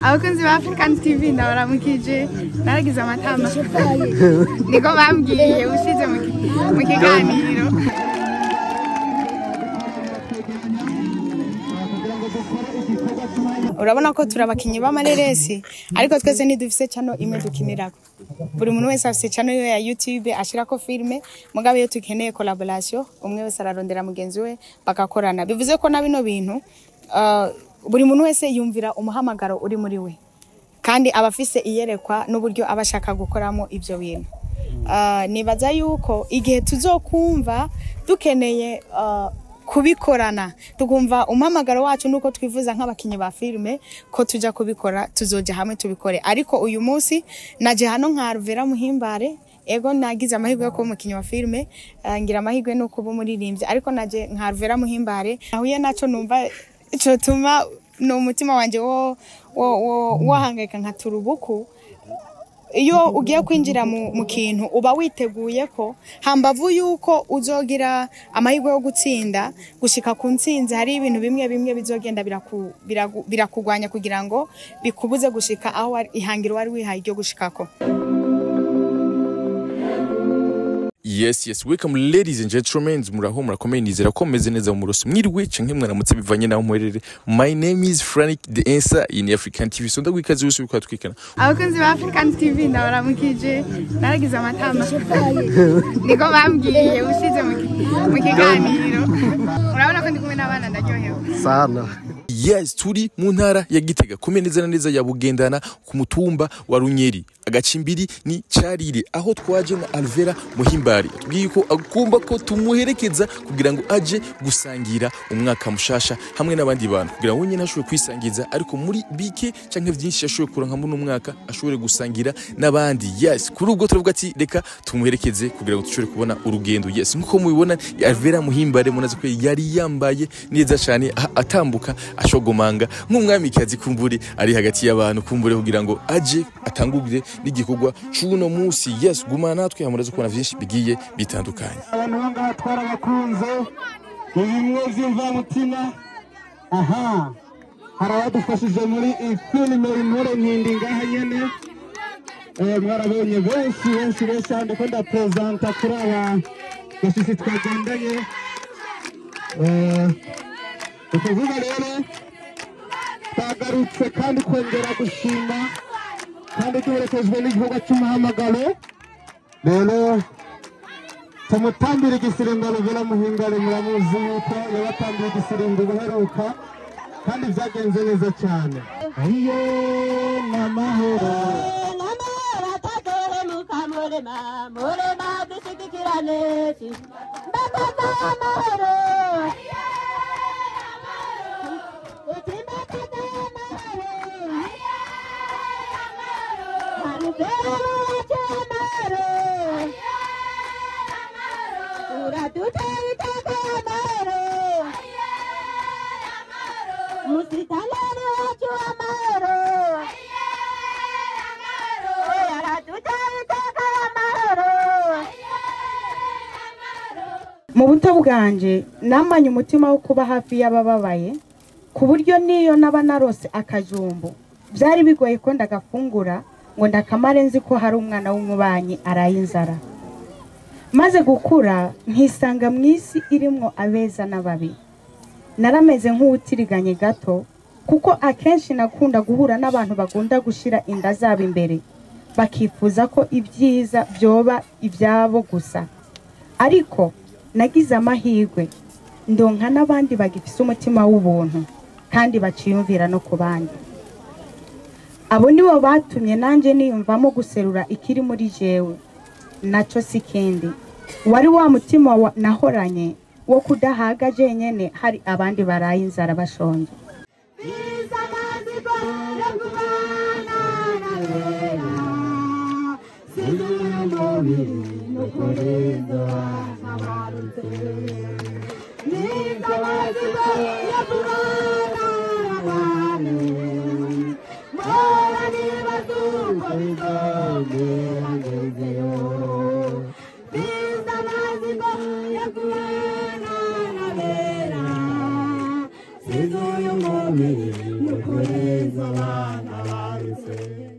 Abakunzi ba African TV ndabaramukije, naragize amatama niko bambwiye ushize mu kiganiro. Urabona ko turi abakinyi b'amareresi, ariko twese ntidufise channel imwe dukinirako. Buri muntu wese afise channel yiwe ya YouTube ashirako filme, mugabe iyo tukeneye collaboration umwe wese ararondera mugenzi we bagakorana. Bivuze ko na bino bintu buri muntu wese yumvira umuhamagaro uri muri we, kandi abafise iyerekwa n'uburyo abashaka gukoramo ivyo bintu. Nibaza yuko igihe tuzokumva dukeneye kubikorana, tukumva umuhamagaro wacu nuko twifuza nk'abakinyi ba filme ko tuja kubikora, tuzoja hamwe tubikore. Ariko uyu munsi naje hano nka Alvera Muhimbare, ego nagize amahirwe yo kuba umukinyi wa filme, ngira amahirwe no kuba umuririmbyi, ariko naje nka Alvera Muhimbare nahuye naco numva cotuma no mutima wanje wo wahangayika nka turubuku. Iyo ugiye kwinjira mu kintu uba witeguye ko hambavu yuko uzogira amahirwe yo gutsinda, gushika ku ntsinzi hari ibintu bimwe bimwe bizogenda birakugwanya kugira ngo bikubuze gushika aho ihangiro wari wihaye ryo gushikako. Yes, yes, welcome ladies and gentlemen. Muraho murakomeye, nizera ko meze neza mu muroso mwiriwe canke mwaramutse bivanye naho muherere. My name is Frank the Answer in African TV. So ndagwikaze wese uko twikana. Abakunzi ba African TV ndabaramukije, naragize amatama niko bambwiye ushize mu kiganiro. Urabona ko ndi kumwe n'abana ndaryohewe sana. Yes, turi mu ntara ya Gitega kumwe neza na neza ya Bugendana ku mutumba wa Runyeri, agacimbiri ni Carire, aho twaje na Alvera Muhimbare. Tubwiye ko agomba ko tumuherekeza kugira ngo aje gusangira umwaka mushasha hamwe n'abandi bantu, kugira ngo nyine ashobore kwisangiza, ariko muri bike canke vyinshi ashobore kuranka muri umwaka ashobore gusangira n'abandi. Yes, kuri ubwo turavuga ati reka tumuherekeze kugira ngo dushobore kubona urugendo. Yes, nkuko mubibona Alvera Muhimbare munazi ko yari yambaye neza cyane, atambuka ashogomanga nk'umwamikazi kumbure ari hagati y'abantu, kumbure kugira ngo aje atangugire n'igikorwa c'uno munsi. Yes, gumana natwe hamuraza kubona vyinshi bigiye bitandukanye. Abantu bangaha twarabakunze ibimwe vy'imvamutima. Aha hari abadufashije muri iyi filime Intore Ntindi ngaha nyene, mwarabonye benshi benshi benshi. Ndiko ndapresenta kuri aba bashitsi twagendanye. Ukuvuga rero twagarutse kandi kongera gushima kandi duherekejwe n'igikorwa cy'umuhamagaro. Rero tumutambira igisirimbo Alvera Muhimbare, muramuzi yuko yabatambiye igisirimbo guheruka kandi byagenze neza cyane. Ayo n'amahoro Mu buto bwanje namanye umutima wo kuba hafi y'abababaye, ku buryo niyo naba narose akajumbu byari bigoye ko ndagafungura ngo ndakamare nzi ko hari umwana w'umubanyi araye inzara. Maze gukura nkisanga mu isi irimwo abeza n'ababi. Narameze nk'uwutiriganye gato, kuko akenshi nakunda guhura n'abantu bagunda gushira inda zabo imbere, bakifuza ko ibyiza byoba ibyabo gusa. Ariko nagize amahirwe ndonka n'abandi bagifise umutima w'ubuntu kandi baciyumvira no ku bandi. Abo nibo batumye nanje niyumvamo guserura ikiri muri jewe, naco sikindi wari wa mutima nahoranye wo kudahaga jenyene hari abandi baraye inzara bashonje. Sizuyu mubiri nukureza abana.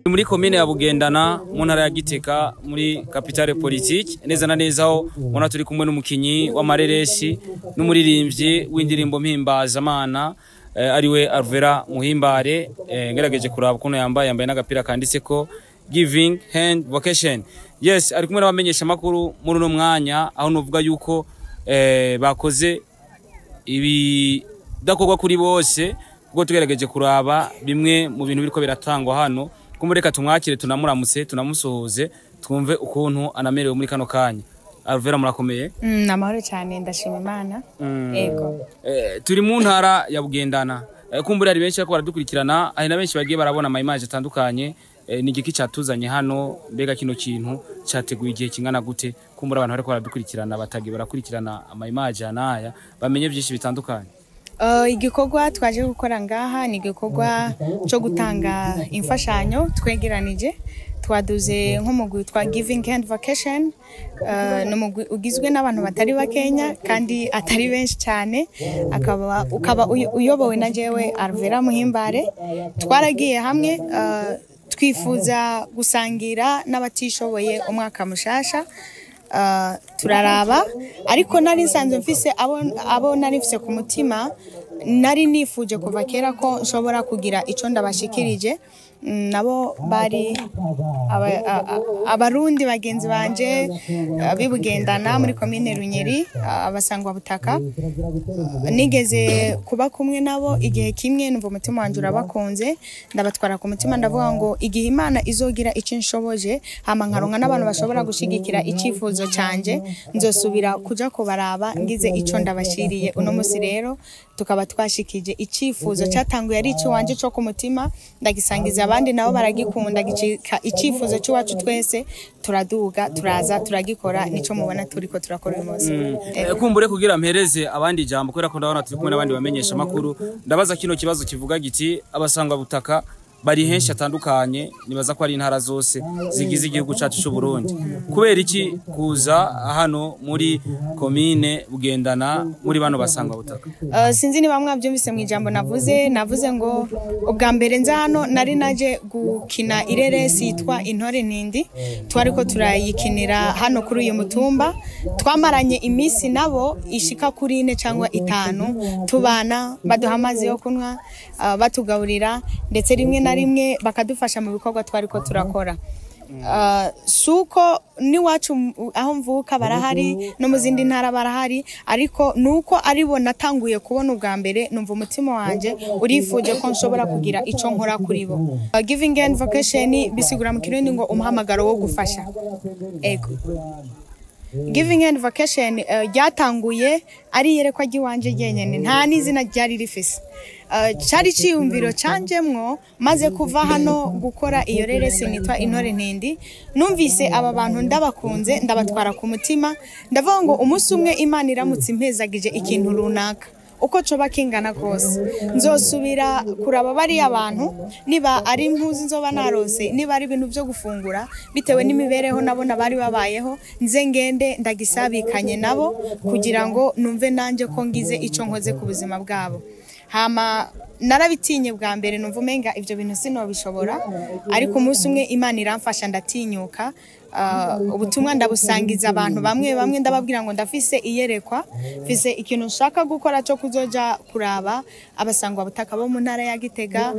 Muri komine ya Bugendana, mu ntara ya Gitega, muri capitale politique, neza na neza aho ubona turi kumwe n'umukinyi w'amareresi n'umuririmbyi w'indirimbo mpimbazamana, ariwe Alvera Muhimbare. Ngerageje kuraba ukuntu yambaye n'agapira kanditse ko Giving Hand Vocation. Yes, ari kumwe n'abamenyesha makuru muri uno mwanya, aho novuga yuko bakoze ibidakorwa kuri bose, kuko tugerageje kuraba bimwe mu bintu biriko biratangwa hano. Kumureka tumwakire, tunamuramutse, tunamusuhuze, twumve ukuntu anamerewe muri kano kanya. Alvera, murakomeye? Amahoro cyane, ndashima Imana. Ego. Turi mu ntara ya Bugendana. Kumbura hari benshi bariko baradukurikirana, hari na benshi bagiye barabona ama image atandukanye. Ni igiki catuzanye hano? Mbega kino kintu categuye igihe kingana gute? Kumbura abantu bariko baradukurikirana batagiye barakurikirana ama image anaya, bamenye byinshi bitandukanye. Igikorwa twaje gukora ngaha ni igikorwa cyo gutanga imfashanyo twegeranije. Twaduze nk'umugwi twa Giving Hand Vocation. Ni umugwi ugizwe n'abantu batari bakenya kandi atari benshi cyane, akaba ukaba uyobowe na jewe Alvera Muhimbare. Twaragiye hamwe, twifuza gusangira n'abatishoboye umwaka mushasha. Turaraba, ariko nari nsanzwe mfise abo nari mfise ku mutima, nari nifuje kuva kera ko nshobora kugira ico ndabashikirije. Nabo bari abarundi bagenzi banje bibugendana muri komine Runyeri, abasangwa butaka. Nigeze kuba kumwe nabo igihe kimwe, numva umutima wanje urabakunze, ndabatwara ku mutima. Ndavuga ngo igihe Imana izogira icyo nshoboje, hama nkaronka n'abantu bashobora gushigikira icyifuzo canje, nzosubira kuja kubaraba ngize ico ndabashiriye. Uno musi rero tukaba twashikije icyifuzo cyatanguye ari icy'iwanje cyo ku mutima, ndagisangiza abandi, nabo baragikunda, gicika icyifuzo cy'iwacu twese. Turaduga, turaza, turagikora. Nico mubona turiko turakora uyu munsi. Kumbure kugira mpereze abandi ijambo, kubera ko ndabona turi kumwe n'abandi bamenyesha makuru, ndabaza kino kibazo kivuga giti: abasangwa butaka bari henshi atandukanye, nibaza ko ari intara zose zigize igihugu cacu c'u Burundi. Kubera iki kuza hano muri komine Bugendana, muri bano basangwa butaka? Sinzi niba mwabyumvise mu ijambo navuze. Navuze ngo ubwa mbere nza hano nari naje gukina ireresi yitwa Intore Ntindi. Twariko turayikinira hano kuri uyu mutumba. Twamaranye iminsi nabo ishika kuri 4 cyangwa 5, tubana, baduha amazi yo kunywa, batugaburira, ndetse rimwe na rimwe bakadufasha mu bikorwa twariko turakora. Suko niwacu aho mvuka barahari, no mu zindi ntara barahari, ariko nuko aribo natanguye kubona ubwa mbere, numva umutima wanje urifuje ko nshobora kugira ico nkora kuri bo. Giving Hand Vocation bisigura mu Kirundi ngo umuhamagaro wo gufasha. Ego. Giving Hand Vocation ryatanguye ari iyerekwa ry'iwanje ryenyene, nta n'izina ryari rifise. Cari ciyumviro canjemwo maze kuva hano gukora iyo reresi nitwa Intore Ntindi. Numvise aba bantu ndabakunze, ndabatwara ku mutima, ndavuga ngo umunsi umwe Imana iramutse impezagije ikintu runaka, uko coba kingana kose, nzosubira kuraba bariya bantu, niba ari impuzu nzoba narose, niba ari ibintu byo gufungura, bitewe n'imibereho nabona bari babayeho, nze ngende ndagisabikanye nabo kugira ngo numve nanje ko ngize ico nkoze ku buzima bwabo. Hama narabitinye bwa mbere, numva umenga ivyo bintu sinobishobora, ariko umunsi umwe Imana iramfasha ndatinyuka. Ubutumwa ndabusangiza abantu bamwe bamwe, ndababwira ngo ndafise iyerekwa, mfise ikintu nshaka gukora cyo kuzoja kuraba abasangwa butaka bo mu ntara ya Gitega.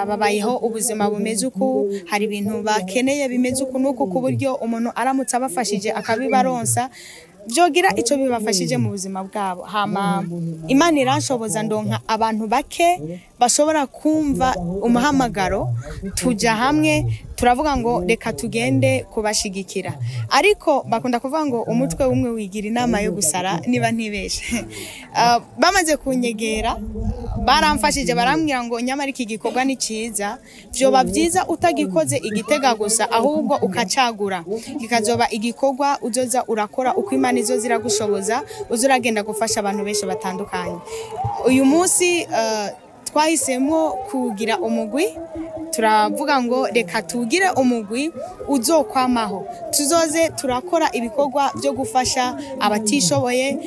Babayeho ubuzima bumeze uku, hari ibintu bakeneye bimeze uku n'uku, ku buryo umuntu aramutse abafashije akabibaronsa byogira ico bibafashije mu buzima bwabo. Hama Imana iranshoboza, ndonka abantu bake bashobora kumva umuhamagaro, tuja hamwe, turavuga ngo reka tugende kubashigikira. Ariko bakunda kuvuga ngo umutwe umwe wigira inama yo gusara, niba ntibeshe. Bamaze kunyegera baramfashije, barambwira ngo nyamara iki gikorwa ni cyiza, vyoba byiza utagikoze igitega gusa, ahubwo ukacagura kikazoba igikorwa uzoza urakora uko Imana izo ziragushoboza, uza uragenda gufasha abantu benshi batandukanye. Uyu munsi twahisemo kugira umugwi, turavuga ngo reka tugire umugwi uzokwamaho, tuzoze turakora ibikorwa byo gufasha abatishoboye.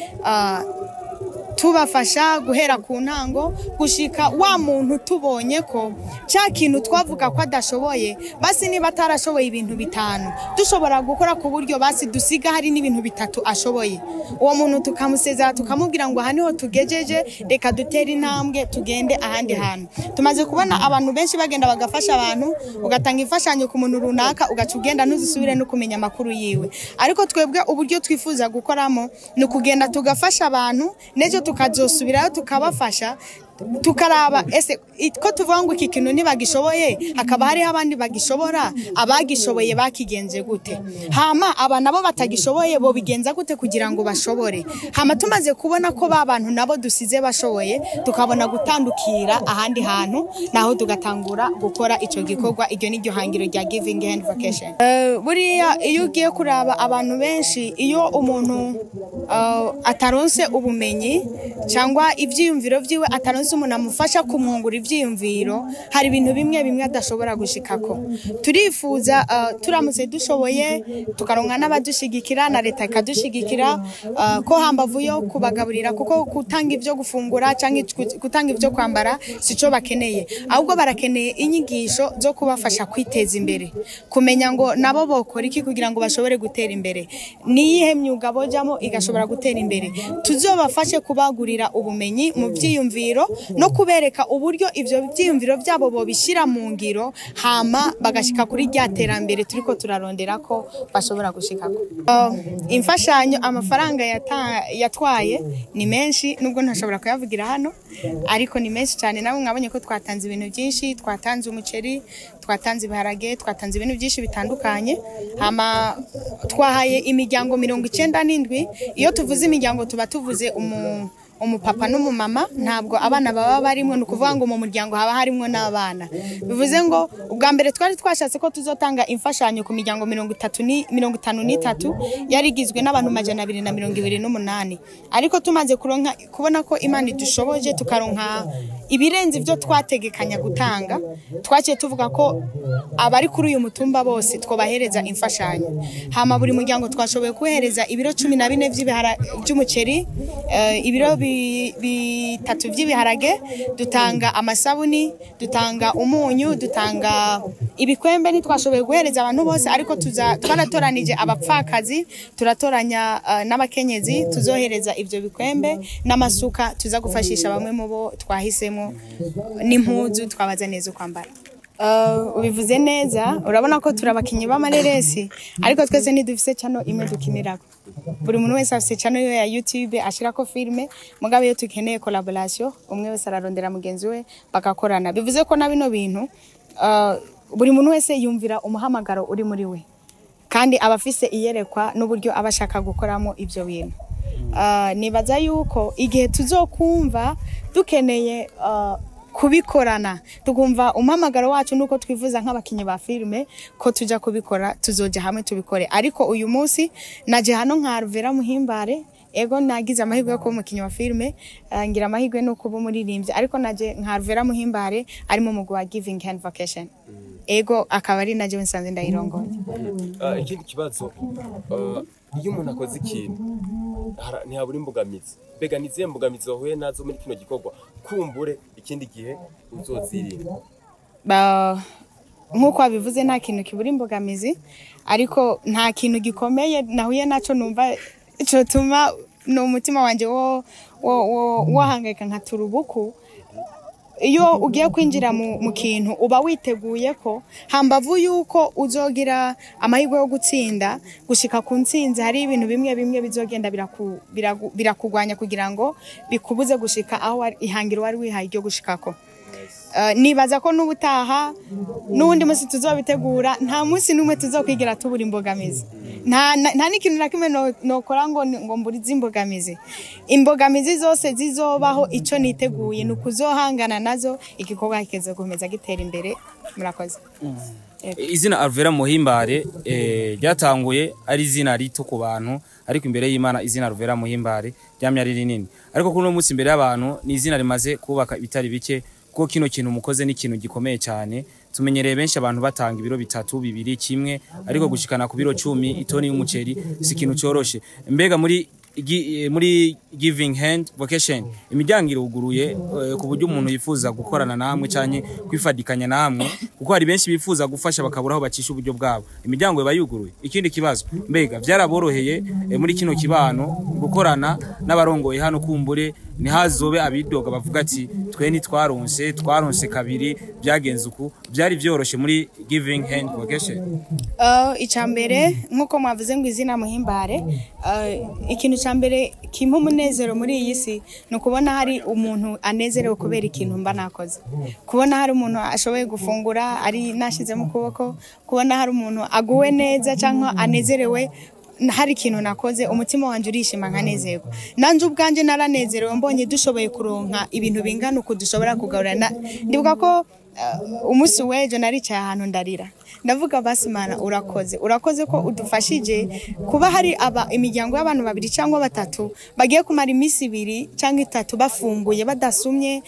Tubafasha guhera ku ntango gushika wa muntu tubonye ko cya kintu twavuga ko adashoboye, basi niba atarashoboye ibintu bitanu, dushobora gukora ku buryo basi dusiga hari n'ibintu bitatu ashoboye. Uwo muntu tukamusezera, tukamubwira ngo aha niho tugejeje, reka dutere intambwe tugende ahandi hantu. Tumaze kubona abantu benshi bagenda bagafasha abantu, ugatanga imfashanyo ku muntu runaka, ugaca ugenda ntuzisubire no kumenya amakuru yiwe. Ariko twebwe uburyo twifuza gukoramo ni ukugenda tugafasha abantu, n'ejo tukazosubirayo tukabafasha, tukaraba ese ko tuvuga ngo iki kintu ntibagishoboye, hakaba hariho abandi bagishobora, abagishoboye bakigenze gute? Hama aba nabo batagishoboye bo bigenza gute kugira ngo bashobore? Hama tumaze kubona ko ba bantu nabo dusize bashoboye, tukabona gutandukira ahandi hantu, naho tugatangura gukora ico gikorwa. Iryo ni ryo hangiro rya Giving Hand Vacation. Buriya iyo ugiye kuraba abantu benshi, iyo umuntu ataronse ubumenyi cyangwa ivyiyumviro vyiwe, ataronse umuntu amufasha kumwungura ivyiyumviro, hari ibintu bimwe bimwe adashobora gushikako. Turifuza turamutse dushoboye tukaronka n'abadushigikira na leta ikadushigikira, ko hambavu yo kubagaburira, kuko gutanga ivyo gufungura cyangwa gutanga ivyo kwambara sico bakeneye, ahubwo barakeneye inyigisho zo kubafasha kwiteza imbere, kumenya ngo nabo bokora iki kugira ngo bashobore gutera imbere, niyihe myuga bojamo igashobora gutera imbere. Tuzobafashe kubagurira ubumenyi mu vyiyumviro no kubereka uburyo ivyo vyiyumviro vyabo bobishira mu ngiro, hama bagashika kuri rya terambere turiko turarondera ko bashobora gushikako. Imfashanyo amafaranga yatwaye ni menshi, nubwo ntashobora kuyavugira hano, ariko ni menshi cyane. Nabo mwabonye ko twatanze ibintu byinshi, twatanze umuceri, twatanze ibiharage, twatanze ibintu byinshi bitandukanye. Hama twahaye imiryango 97. Iyo tuvuze imiryango tuba tuvuze umupapa n'umumama, ntabwo abana baba barimwo. Ni ukuvuga ngo mu muryango haba harimwo n'abana. Bivuze ngo ubwa mbere twari twashatse ko tuzotanga imfashanyo ku miryango 30 ni 53 yari igizwe n'abantu 228, ariko tumaze kuronka kubona ko Imana idushoboje tukaronka ibirenze ibyo twategekanya gutanga, twaciye tuvuga ko abari kuri uyu mutumba bose twobahereza imfashanyo. Hama buri muryango twashoboye kuhereza ibiro 14 by'umuceri, ibiro 3 by'ibiharage, dutanga amasabuni, dutanga umunyu, dutanga ibikwembe. Ntitwashoboye guhereza abantu bose, ariko twaratoranije abapfakazi, turatoranya n'abakenyezi tuzohereza ivyo bikwembe n'amasuka tuza gufashisha bamwe mu bo twahisemo, n'impuzu twabaza neza kwambara. Ubivuze neza, urabona ko turabakinyi b'amareresi, ariko twese ntidufise channel imwe dukinirako. Buri muntu wese afise channel yiwe ya YouTube ashirako filme, mugabe iyo tukeneye collaboration umwe wese ararondera mugenzi we bagakorana. Bivuze ko na bino bintu buri muntu wese yumvira umuhamagaro uri muri we, kandi abafise iyerekwa n'uburyo abashaka gukoramo ivyo bintu. Nibaza yuko igihe tuzokumva dukeneye kubikorana, tukumva umuhamagaro wacu nuko twifuza nk'abakinyi ba filme ko tuja kubikora, tuzoja hamwe tubikore. Ariko uyu munsi naje hano nka Alvera Muhimbare. Ego nagize amahirwe yo kuba umukinyi wa filme, ngira amahirwe no kuba umuririmbyi, ariko naje nka Alvera Muhimbare ari mu mugwi wa Giving Hand Vacation. Ego akaba ari naje nsanze ndayirongoye. Ikindi kibazo, iyo umuntu akoze ikintu ntihabura imbogamizi. Mbega ni izihe mbogamizi wahuye nazo muri kino gikorwa, kumbure ikindi gihe uzozirinda? Nk'uko wabivuze nta kintu kibura imbogamizi, ariko nta kintu gikomeye nahuye naco numva cotuma no umutima wanje wo wahangayika nka turubuku. Iyo ugiye kwinjira mu kintu uba witeguye ko hambavu yuko uzogira amahirwe yo gutsinda, gushika ku ntsinzi hari ibintu bimwe bimwe bizogenda birakugwanya kugira ngo bikubuze gushika aho ihangiro wari wihaye ryo gushikako. Nibaza ko n'ubutaha n'uwundi munsi tuzobitegura, nta munsi n'umwe tuzokwigira tubura imbogamizi. Nta n'ikintu na kimwe nokora ngo mburize imbogamizi. Imbogamizi zose zizobaho, ico niteguye ni ukuzohangana nazo, igikorwa kizokomeza gitera imbere. Murakoze. Izina Alvera Muhimbare ryatanguye ari izina rito ku bantu, ariko imbere y'Imana izina Alvera Muhimbare ryamye ari rinini. Ariko kuri uno munsi imbere y'abantu ni izina rimaze kubaka ibitari bike, kuko kino kintu mukoze ni ikintu gikomeye cyane. Tumenyereye benshi abantu batanga ibiro 3, 2, 1, ariko gushikana ku biro 10 itoni y'umuceri si ikintu cyoroshe. Mbega muri Muri Giving Hand Vocation imiryango iruguruye ku buryo umuntu yifuza gukorana namwe canke kwifadikanya namwe, kuko hari benshi bifuza gufasha bakabura aho bacisha uburyo bwabo. Imiryango iba yuguruye. Ikindi kibazo, mbega vyaraboroheye muri kino kibano gukorana n'abarongoye hano? Kumbure ntihazobe abidoga bavuga ati twe ntitwaronse, twaronse kabiri, byagenze uku. Byari vyoroshe muri Giving Hand Vocation? Icya mbere, nk'uko mwavuze ngo izina Muhimbare, ikintu cya mbere kimpa umunezero muri iyi si ni ukubona hari umuntu anezerewe kubera ikintu mba nakoze, kubona hari umuntu ashoboye gufungura ari nashyizemo ukuboko, kubona hari umuntu aguwe neza cyangwa anezerewe hari ikintu nakoze, umutima wanjye urishima nkanezerwa. Nanjye ubwanjye naranezerewe mbonye dushoboye kuronka ibintu bingana uku dushobora kugaburira. Ndibuka ko umunsi w'ejo naricaye ahantu ndarira, ndavuga: "Basi Mana, urakoze, urakoze ko udufashije kuba hari aba imiryango y'abantu babiri cyangwa batatu bagiye kumara iminsi 2 cyangwa 3 bafunguye badasumye,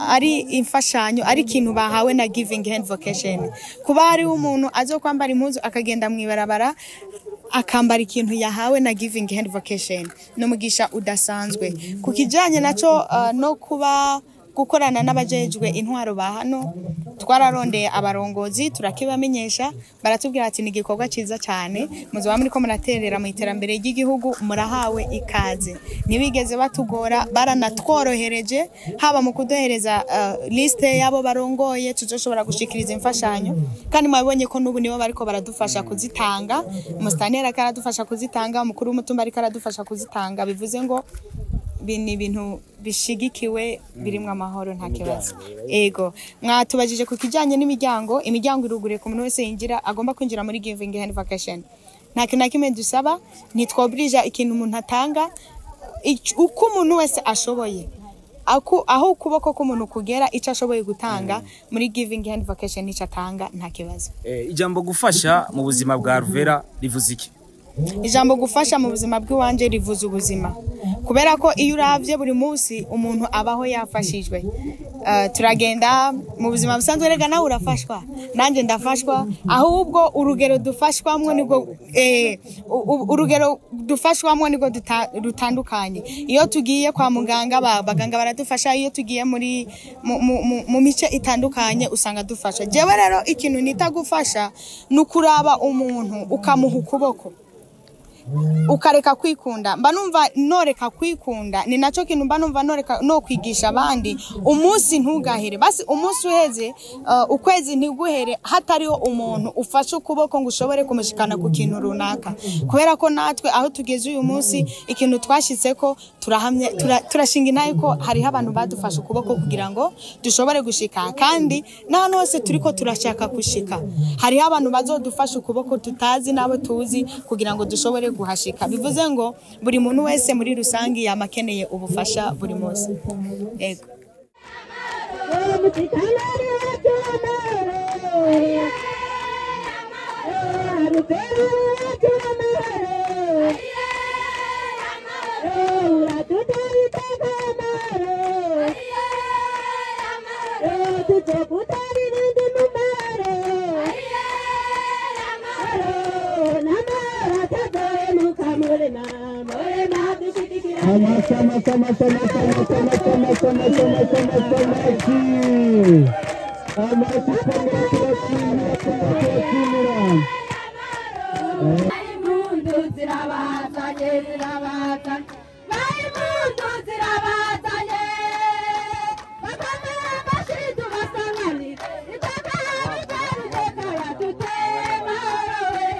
ari imfashanyo, ari ikintu bahawe na Giving Hand Vocation." Kuba hariho umuntu azokwambara impuzu akagenda mu ibarabara akambara ikintu yahawe na Giving Hand Vocation ni umugisha udasanzwe. Ku kijyanye nacyo no kuba gukorana n'abajejwe intwaro ba hano, twararondeye abarongozi turakibamenyesha, baratubwira ati ni igikorwa cyiza cyane muzoba muriko muraterera mu iterambere ry'igihugu, murahawe ikaze. Ntibigeze batugora, baranatworohereje haba mu kuduhereza liste y'abo barongoye tuzoshobora gushikiriza imfashanyo. Kandi mwabonye ko n'ubu nibo bariko baradufasha kuzitanga, umusitaneri ariko aradufasha kuzitanga, umukuru w'umutumba ariko aradufasha kuzitanga. Bivuze ngo ni ibintu bishigikiwe, birimwo amahoro, nta kibazo. Ego, mwatubajije ku kijyanye n'imiryango. Imiryango iruguruye ku muntu wese yinjira, agomba kwinjira muri Giving Hand Vocation. Nta kintu na kimwe dusaba, ntitwobrija ikintu umuntu atanga. Uko umuntu wese ashoboye, aho ukuboko k'umuntu kugera, icyo ashoboye gutanga muri Giving Hand Vocation nicyo atanga, nta kibazo. Ijambo gufasha mu buzima bwa Ruvera rivuze iki? Ijambo gufasha mu buzima bw'iwanje rivuze ubuzima, kubera ko iyo uravye buri munsi umuntu abaho yafashijwe. Turagenda mu buzima busanzwe, rega nawe urafashwa, nanjye ndafashwa, ahubwo urugero dufashwamwo nibwo rutandukanye. Iyo tugiye kwa muganga, abaganga baradufasha. Iyo tugiye muri mu mice itandukanye usanga dufasha. Jewe rero ikintu nita gufasha ni ukuraba umuntu ukamuha ukuboko, ukareka kwikunda. Mba numva noreka kwikunda, ni nacyo kintu mba numva noreka no kwigisha abandi. Umunsi ntugahere, basi umunsi uheze, ukwezi ntiguhere hatariho umuntu ufashe ukuboko ngo ushobore kumushikana ku kintu runaka, kubera ko natwe aho tugeze uyu munsi, ikintu twashitse ko turahamye, turashinga intahe ko hariho abantu badufashe ukuboko kugira ngo dushobore gushika. Kandi n'ahantu hose turiko turashaka gushika hariho abantu bazodufasha ukuboko tutazi n'abo tuzi kugira ngo dushobore guhashika. Bivuze ngo buri muntu wese muri rusange yama akeneye ubufasha buri munsi. Ego. Amashyi, amashyi, amashyi, amashyi, amashyi, amashyi, amashyi, amashyi, amashyi, amashyi, amashyi! Twongera tubashimira, twongera tubashimira. Impundu zirabazanye, zirabazanye, impundu zirabazanye. Bakomeye amashyi tubasanganire iteka, bitera iteka yaduteye amahoro we.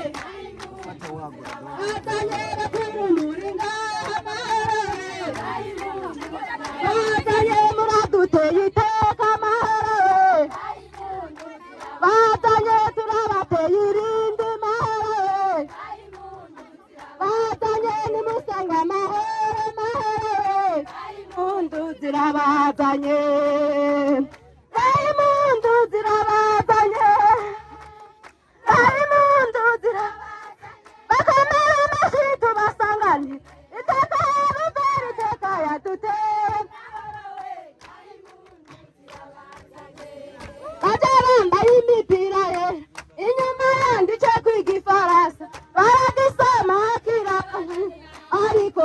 Bazanye bakuru muri ngaha amahoro we, bazanye muraduteye iteka amahoro we, bazanye turabateye irindi mahoro we, bazanye nimusanga amahoro, amahoro we. Impundu zirabazanye, impundu zirabazanye, impundu zirabazanye. Bakomeye amashyi tubasanganire iteka, ruvera iteka yaduteye. Baje bambaye imipira ye, inyuma yanditse kwiga ifaransa, baragisoma kira ariko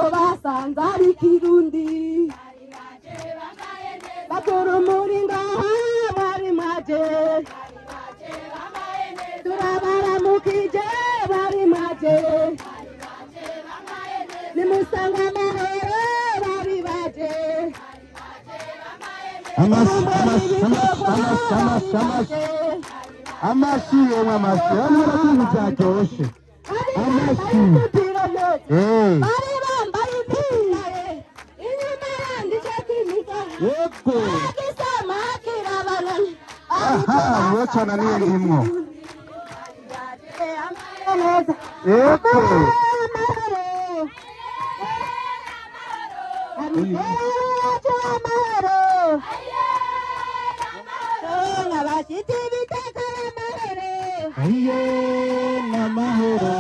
Amashi, amashi, amashi, amashi, amashi, amashi. Amashi yemwe amashi. Hano ibintu byaryoshe. Amashi. Yego. Aha, wachana niyo ndimwo. Yego. Aye, namahoro.